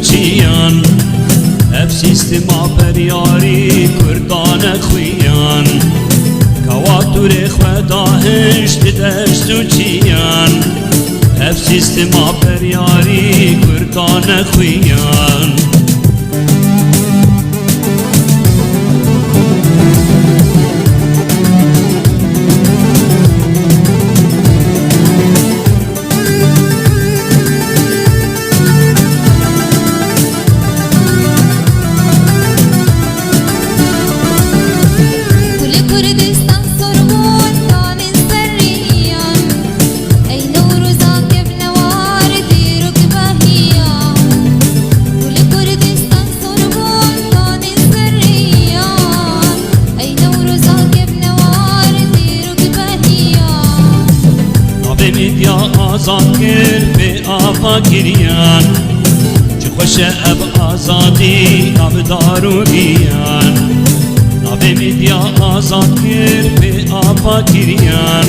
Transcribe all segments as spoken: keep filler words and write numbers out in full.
Çiyan, ev sîstema peryarî Kurdan e xuyan. Kawa tûrê xwe dahişt di deşt û çiyan. Ev sîstema peryarî Kurdan e xuyan. Kulê Kurdistan sorbûn danîn ser riyan. Ey Newroza kevnewar dîrok behiyan. Kulê Kurdistan sorbûn danîn ser riyan. Ey Newroza kevnewar dîrok behiyan. Navê medya azad kir bê ava giriyan. Çi xweş e ev azadî nav dar û giyan. Navê medya azad kir bê ava giriyan.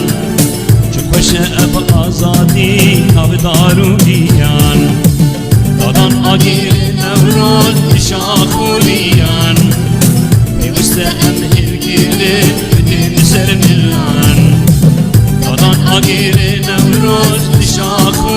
Çi xweş e ev azadî nav dar û giyan. Dadan agirê Newroz di şax û riyan. Pêwist e em hêvgirê bidin ser milan. Dadan agirê Newroz di şax û